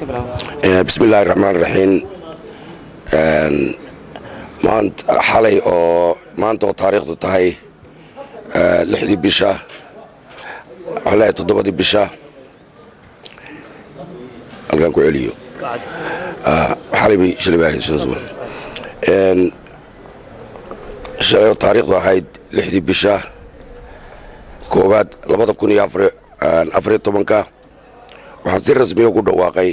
Bismi illaahi raxmaan raxiim. Maanta xalay oo maanta oo taariikhdu tahay 6dii bisha, waxaan leeyahay 7dii bisha, halkaan ku celiyo, xalay bay, shalay bay ahayd, shan subax, shalay oo taariikhdu ahayd 6dii bisha koowaad 2014-ka, waxaan si rasmiya ugu dhawaaqay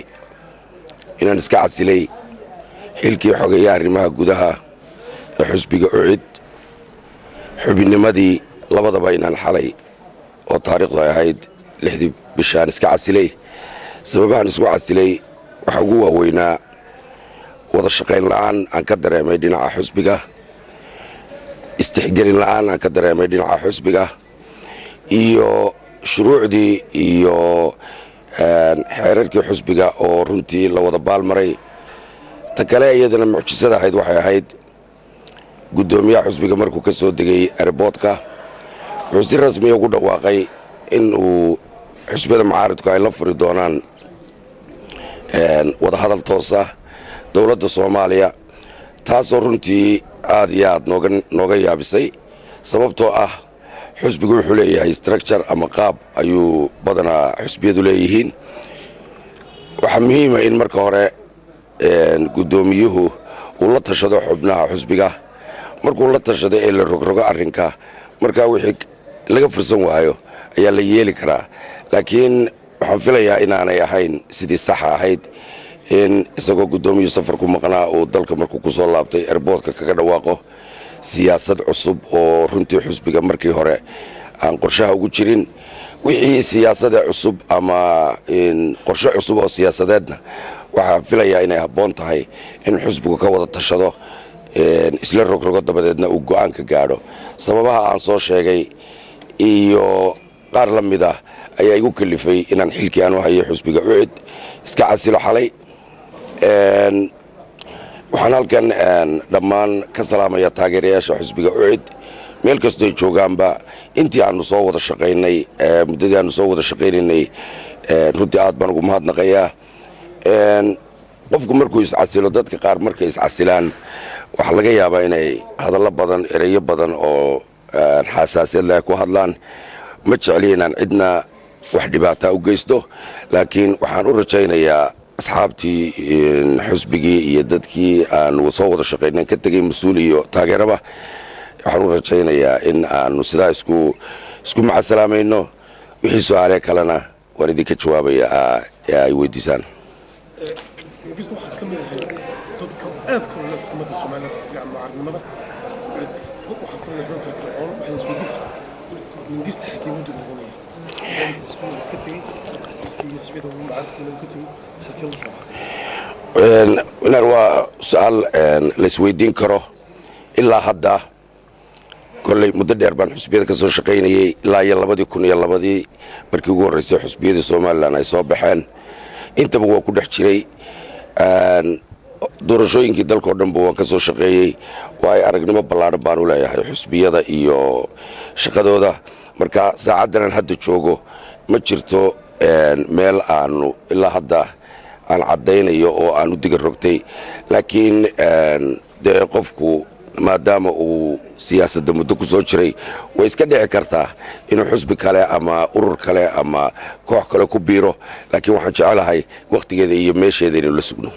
inaan iska casilay xilkii xogeeya arrimaha gudaha ee xusbiga UCID, xubinnimadii labadaba inaan xalay oo taariikhdu ay ahayd 6dii bishaan iska casilay. Sababahaan isku casilay waxaa ugu waaweynaa wada shaqayn la'aan aan ka dareemay dhinaca xusbiga, istixgelin la'aan aan ka dareemay dhinaca xusbiga, iyo shuruucdii iyo xeerarkii xusbiga oo runtii la wada baalmaray. Ta kale iyadana mucjisada ahayd waxay ahayd guddoomiyaha xusbiga markuu ka soo degay airportka, wuxuu si rasmiya ugu dhawaaqay in uu xusbiyada mucaaridku ay la furi doonaan wadahadal toosa dowladda Soomaaliya, taasoo runtii aad iyo aad nooga yaabisay, sababtoo ah xusbigu wuxuu leeyahay structure ama qaab ayuu badanaa xusbiyadu leeyihiin. Waxaa muhiima in marka hore guddoomiyuhu uu la tashado xubnaha xusbiga. Markuu la tashado ee la rogrogo arrinka, markaa wixii laga fursan waayo ayaa la yeeli karaa. Laakiin waxaan filayaa inaanay ahayn sidii saxa ahayd in isagoo guddoomiyuhu safar ku maqnaa uu dalka markuu ku soo laabtay airportka kaga dhawaaqo siyaasad cusub oo runtii xusbiga markii hore aan qorshaha ugu jirin. Wixii siyaasade cusub ama qorshe cusub oo siyaasadeedna waxaan filayaa inay habboon tahay in xusbigu ka wada tashado, isla rogrogo, dabadeedna uu go'aan ka gaadho. Sababaha aan soo sheegay iyo qaar la mid ah ayaa igu kalifay inaan xilkii aan u hayay xusbiga UCID iska casilo xalay. Waxaan halkan dhammaan ka salaamaya taageerayaasha xusbiga UCID meel kastoo ay joogaanba. Intii aanu soo wada shaqaynay, muddadii aanu soo wada shaqaynaynay, runtii aad baan ugu mahadnaqayaa. Qofku markuu iscasilo, dadka qaar markay iscasilaan waxaa laga yaabaa inay hadallo badan, ereyo badan oo xasaasiyad leh ku hadlaan. Ma jecli inaan cidna wax dhibaataa u geysto, laakiin waxaan u rajaynayaa asxaabtii xusbigii iyo dadkii aanu soo wada shaqaynan ka tegey, mas-uul iyo taageeraba, waxaan u rajaynayaa in aanu sidaa isku macasalaamayno. Wixii su-aale kalena waan idinka jawaabaya ee ay weydiisaan. Mingista, waxaad ka mid ahay dadka aadka ula xukuumadda Soomaaliya dhinaca mucaaradnimada, waxaad ka mid ahay xubin firfircoon. Waxaan isweydiin karaa, Mingista xakiimaddu noqonaya xisbiga ka tegey, xisbigii xisbiyada mucaaradka ka tegey, halkee u socdaa? Inaar waa su-aal laisweydiin karo. Ilaa hadda kolley muddo dheer baan xusbiyada ka soo shaqaynayey, ilaa iyo 2002dii markii ugu horraysay xusbiyadii Somaliland ay soo baxeen intaba waa ku dhex jiray. Doorashooyinkii dalkao dhanba waan ka soo shaqeeyey. Waayo aragnimo ballaadhan baan u leeyahay xusbiyada iyo shaqadooda. Marka saacaddan aan hadda joogo ma jirto meel aanu ilaa hadda aan caddaynayo oo aan u diga rogtay, laakiin dee qofku maadaama uu siyaasadda muddo ku soo jiray, way iska dhici kartaa inuu xusbi kale ama urur kale ama koox kale ku biiro, laakiin waxaan jecelahay wakhtigeeda iyo meesheeda inaynu la sugno.